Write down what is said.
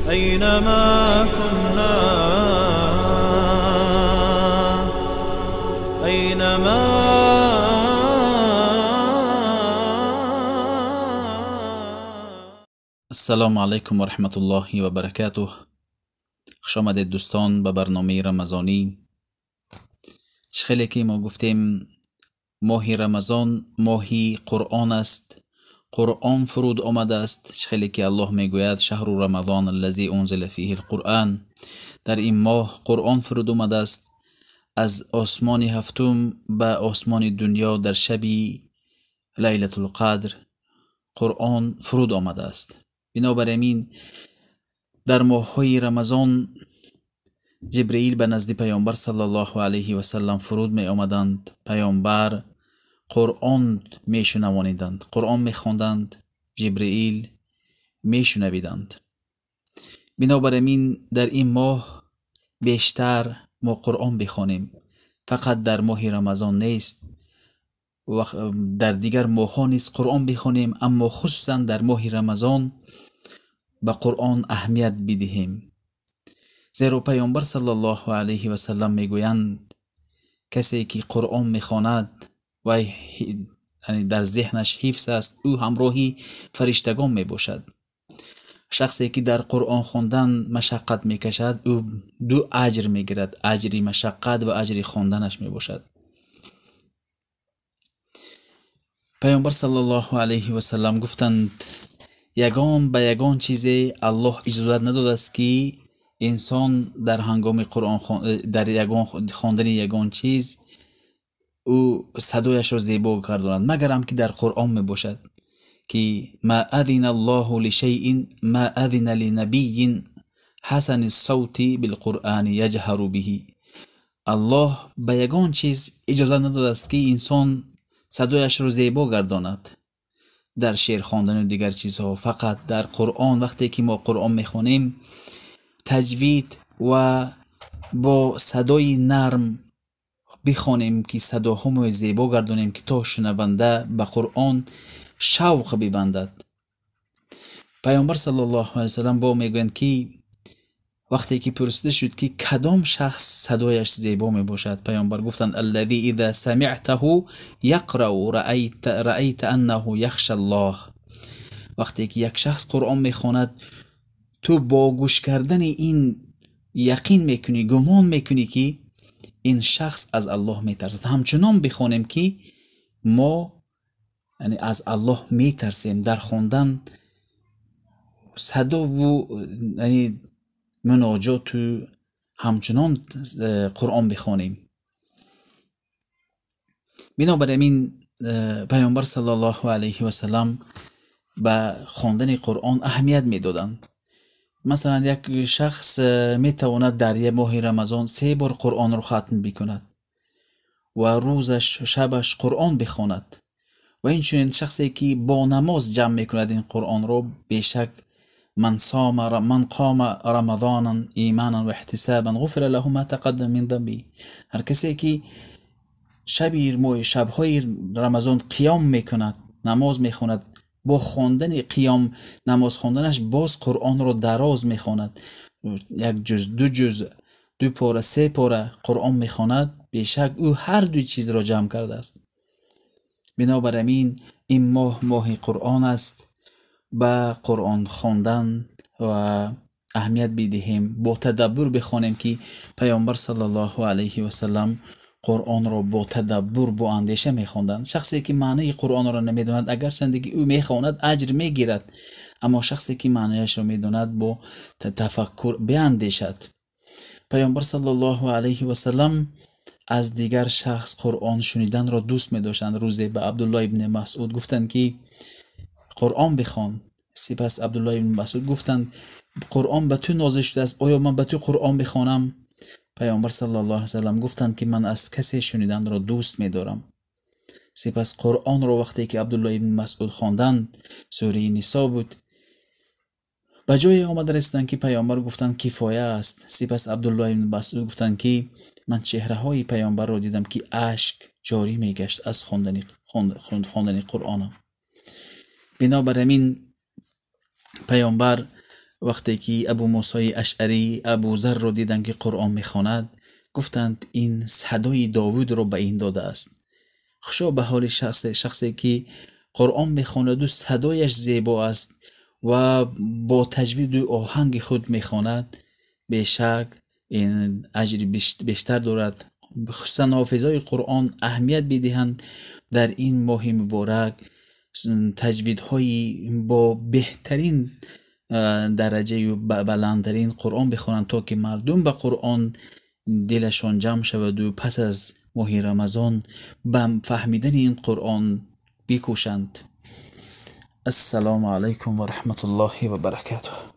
أينما كنا، أينما. السلام علیکم و رحمت الله و برکاته. خوش آمدید دوستان به برنامه رمضانی. خیلی که ما گفتیم ماه رمضان ماهی قرآن است، قرآن فرود آمده است. خیلی که الله میگوید شهر رمضان الذی انزل فیه القرآن، در این ماه قرآن فرود آمده است از آسمان هفتم به آسمان دنیا در شب لیلة القدر قرآن فرود آمده است. بنابراین در ماه‌های رمضان جبرئیل به نزد پیامبر صلی الله علیه و سلم فرود می آمدند. پیامبر قرآن می شنوانیدند، قرآن می خواندند، جبرئیل می شنویدند. بنابراین در این ماه بیشتر ما قرآن بخوانیم. فقط در ماه رمضان نیست، در دیگر ماه‌ها نیز قرآن بخوانیم، اما خصوصا در ماه رمضان به قرآن اهمیت بدهیم. زیرا پیامبر صلی الله علیه و سلم میگویند کسی که قرآن میخواند و در ذهنش حفظ است، او همراهی فرشتگان میباشد. شخصی که در قرآن خواندن مشقت میکشد، او دو اجر میگیرد، اجر مشقت و اجر خواندنش میباشد. پیامبر صلی الله علیه و سلم گفتند یگان به یگان چیزی الله اجازت نداده است که انسان در هنگام قرآن در یگان خواندن یگان چیز او صدایش را زیبا گرداند، مگرم که در قرآن می باشد که ما اذن الله لشیء ما اذن لنبی حسن الصوت بالقرآن یجهر به. الله به یگان چیز اجازه نداده است که انسان صدایش را زیبا گرداند در شعر خواندن و دیگر چیزها. فقط در قرآن وقتی که ما قرآن میخوانیم تجوید و با صدای نرم بخوانیم که صداهامو زیبا گردانیم که تا شنونده به قرآن شوق ببندد. پیامبر صلی الله علیه وسلم با میگویند که وقتی که پرسیده شد که کدام شخص صدایش زیبا می باشد، پیامبر گفتند الذی اذا سمعته یقرأ رأیت انه یخشى الله. وقتی که یک شخص قرآن میخواند، تو با گوش کردن این یقین میکنی، گمان میکنی که این شخص از الله میترسد. همچنان بخوانیم که ما یعنی از الله میترسیم. در خواندن صدا و یعنی مناجات همچنان قرآن بخوانیم. بنابراین پیامبر صلی الله علیه و سلم به خواندن قرآن اهمیت میدادند. مثلا یک شخص میتواند در یک ماه رمضان 3 بار قرآن را ختم بکند و روزش شبش قرآن بخواند. و اینچنین شخصی که با نماز جمع میکند این قرآن را، بیشک من صام من قام رمضانا ایمانا و احتسابا غفر له ما تقدم من ذنبه. هر کسی که شبهای رمضان قیام میکند، نماز میخواند، با خواندن قیام نماز خواندنش باز قرآن را دراز میخواند، 1 جز 2 جز 2 پاره 3 پاره قرآن میخواند، بیشک او هر دو چیز را جمع کرده است. بنابراین این ماه ماه قرآن است. به قرآن خواندن و اهمیت بدهیم، با تدبر بخوانیم که پیامبر صلی الله علیه و سلم قرآن را با تدبر با اندیشه میخواندند. شخصی که معنی قرآن را نمیداند، اگرچند که او میخواند اجر میگیرد، اما شخصی که معنیش را میداند با تفکر بیاندیشد. پیامبر صلی الله علیه و سلم از دیگر شخص قرآن شنیدن را دوست میداشتند. روزی به عبدالله ابن مسعود گفتند که قرآن بخوان. سپس عبدالله ابن مسعود گفتند قرآن به تو نازل شده است، آیا من به تو قرآن بخوانم؟ پیامبر صلی الله علیه و سلم گفتند که من از کسی شنیدن را دوست می‌دارم. سپس قرآن را وقتی که عبدالله ابن مسعود خواندند، سوره نساء بود، به جای آمده رسیدند که پیامبر گفتند کفایه است. سپس عبدالله ابن مسعود گفتند که من چهره های پیامبر را دیدم که اشک جاری میگشت از خواندن قرآن. بنابراین پیامبر Вақте ки Абу Мусои Ашъарӣ Абузарро диданд, ки Қуръон мехонад, гуфтанд: ин садои Довудро ба ин додааст. Хушо ба ҳоли шахсе ки Қуръон мехонаду садояш зебо аст ва бо таҷвиду оҳанги худ мехонад. Бешак ин аҷри бештар дорад. Хусусан ҳофизои Қуръон аҳамият бидиҳанд дар ин моҳи муборак таҷвидҳои бо беҳтарин дараҷаю баландтарин Қуръон бихонанд, то ки мардум ба Қуръон дилашон ҷамъ шаваду пас аз моҳи Рамазон ба фаҳмидани ин Қуръон бикӯшанд. Ассалому алайкум ва раҳматуллоҳи ва баракатуҳ.